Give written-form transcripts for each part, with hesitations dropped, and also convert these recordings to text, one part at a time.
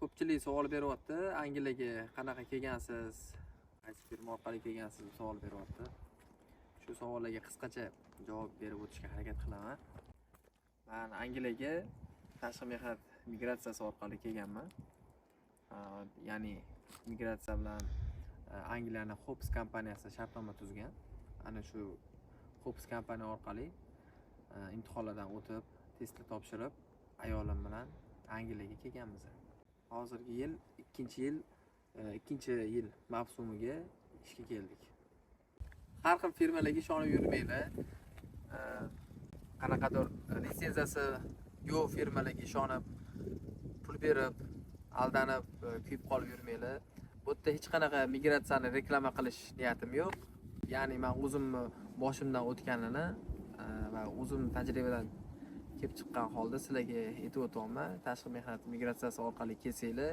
Ko'pchilik savol beryapti, Angliyaga qanaqa kelgansiz, qaysi firma orqali kelgansiz deb savol beryapti. Shu savollarga qisqacha javob berib o'tishga harakat qilaman. Man Angliyaga tashqi mehnat migratsiyasi orqali kelganman. Ya'ni migratsiya bilan Angliyani Hops kompaniyasi shartnoma tuzgan. Ana shu Hops kompaniya orqali imtihonlardan o'tib, testlar topshirib, ayolim bilan Angliyaga kelganmiz. Hozirgi yil ikkinchi yil mavsumiga ishga keldik. Har xil firmalarga ishonib yurmanglar. Qanaqadir litsenziyasi yo'q firmalarga ishonib, pul berib, aldanib, kuyib qolib yurmanglar. Bu yerda hech qanaqa migratsiyani reklama qilish niyatim yo'q. Ya'ni man o'zimni boshimdan o'tganini va o'zim tajribadan kelib chiqqan holda sizlarga aytib o'tyapman. Tashqi mehnat migratsiyasi orqali kelsanglar,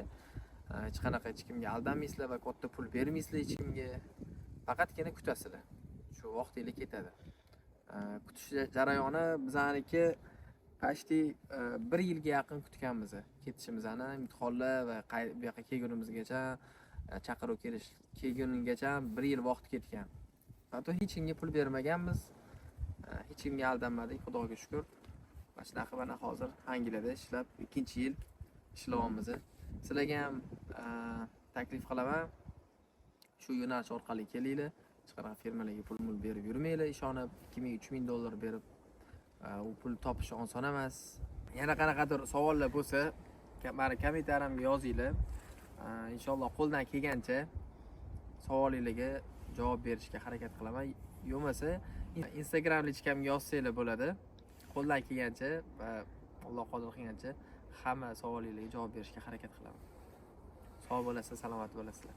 hech qanaqa hech kimga aldanmaysizlar va katta pul bermaysizlar hech kimga. Faqatgina kutasizlar. Shu vaqtinglar ketadi. Kutish jarayoni bizaniki почти bir yilga yaqin kutganmiz ketishimizni, imtihonlar va bu yoqqa kelgunimizgacha, chaqiruv kelish kelgungacha bir yil vaqt ketgan. Hatto hech kimga pul bermaganmiz, hech kimga aldanmadik, Xudoga shukur. Mana shunaqa, mana hozir Angliyada ishlab, ikkinchi yil ishlayapmiz. Sizlarga ham taklif qilaman, shu yo'nalish orqali kelinglar. Hech qanaqa firmalarga pul mul berib yurmanglar ishonib, 2000, 3000 dollar berib, u pul topish oson emas. Yana qanaqadir savollar bo'lsa, mani kommentariyamga yozinglar. Inshaalloh, qo'ldan kelgancha savolinglarga javob berishga harakat qilaman. Yo'qmasa, Instagram личка mga yozsanglar bo'ladi. Qo'ldan kelgancha va Alloh qodir qilgancha hamma savolinglarga javob berishga harakat qilaman. Sog' bo'lasizlar, salomat bo'lasizlar.